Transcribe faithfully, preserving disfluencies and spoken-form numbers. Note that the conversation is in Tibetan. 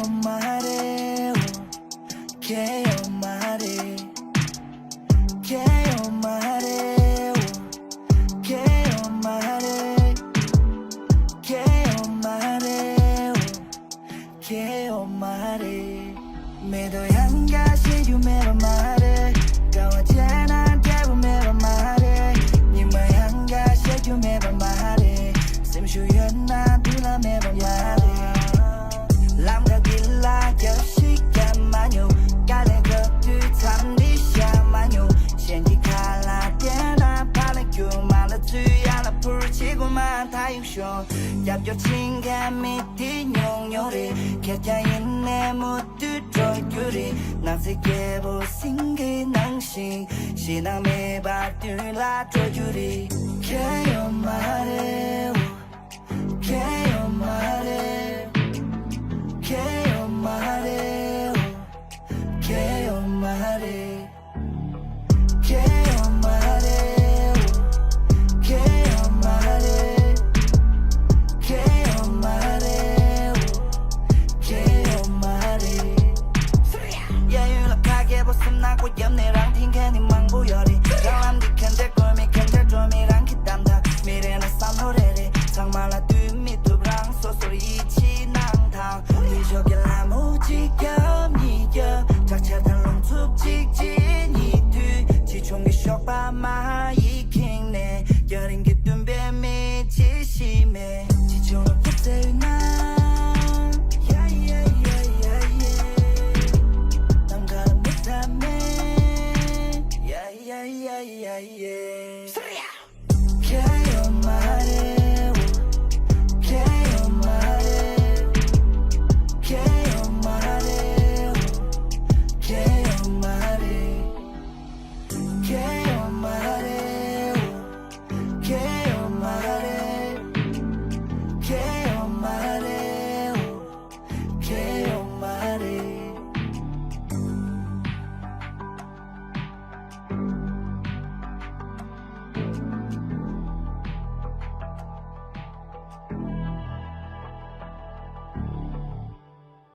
མ་རེད། ཁྱེད་ཡོད་མ་རེད། ཁྱེད་ཡོད་མ་རེད། ཁྱེད་ཡོད་མ་རེད། ཁྱེད་ཡོད་མ་རེད། ཁྱེད་ཡོད་མ་རེད། མེད་དོ་ཡང་བསྐྱར་བཤད་རྒྱུ་མེད་པ་མ་རེད། དགའ་བ་བྱས་ན་འབྲས་བུ་མེད་པ་མ་རེད། ཉི་མ་ཡང་བསྐྱར་བཤད་རྒྱུ་མེད་པ་མ་རེད། སེམས་ཤུགས་ཡོད་ན་དུས་ལ་མེད་པ་མ་རེད། ལམ་ཁ་འདི་ལ་རྒྱབ་ཤིག་རྒྱབ་མ་མྱོང་། དཀའ་ལས་རྒྱབ་དུས་མཚམས་འདི་བཞག་མ་མྱོང་། གཞན་གྱི་ཁ་ལ་བལྟས་ན་ཕར་ལ་རྒྱུག་མར་ལ་ཚུར་ཡར་ལ་འཕུར། བྱེད་དགོས་མ་ཐག་ཡུག་ཤོང་། རྒྱབ་སྐྱོར་བྱེད་མཁན་མི་དེ་ཉུང་ཉུང་རེད། ཁེར་རྐྱང་ཡིན་ནའི་མུ་མཐུད་འགྲོ་རྒྱུ་རེད། ནགས་ཚལ་རྒྱལ་པོ་སེང་གེ་ནང་བཞིན། ཞེད་སྣང་མེད་པར་མདུན་ལ་འགྲོ་རྒྱུ་རེད། ཁྱེད་ཡོད་མ་རེད། ཁྱེད་ཡོད་མ་རེད། ཁྱེད་ཡོད་མ་རེད། ཁྱེད་ཡོད་མ་རེད། ཁྱེད་ཡོད་མ་རེད། ཁྱེད་ཡོད་མ་རེད། ཁྱེད་ཡོད་མ་རེད། ཁྱེད་ཡོད་མ་རེད། གཡས་གཡོན་ལ་ཁ་སྐད་པོ་སེམས་ནག་པོ་བརྒྱབ་ནས་རང་འཐེན་མཁན་ནི་མང་པོ་ཡོད་རེད། རང་ལམ་འདི་གན་འདྲ་དགོས་མེད་གན་འདྲ་འགྲོ་མེད་རང་གི་གཏམ་ཐག་མི་རེ་ན་བསམ་བློ་རེ་རེ། ཚང་མ་ལ་ལྟོས་མི་ཐུབ་རང་སོ་སོར་ཡིད་ཆེས་གནང་དང་། མི་ཞོགས་ཀྱི་ལ་མོ་གཅིག་ཀྱང་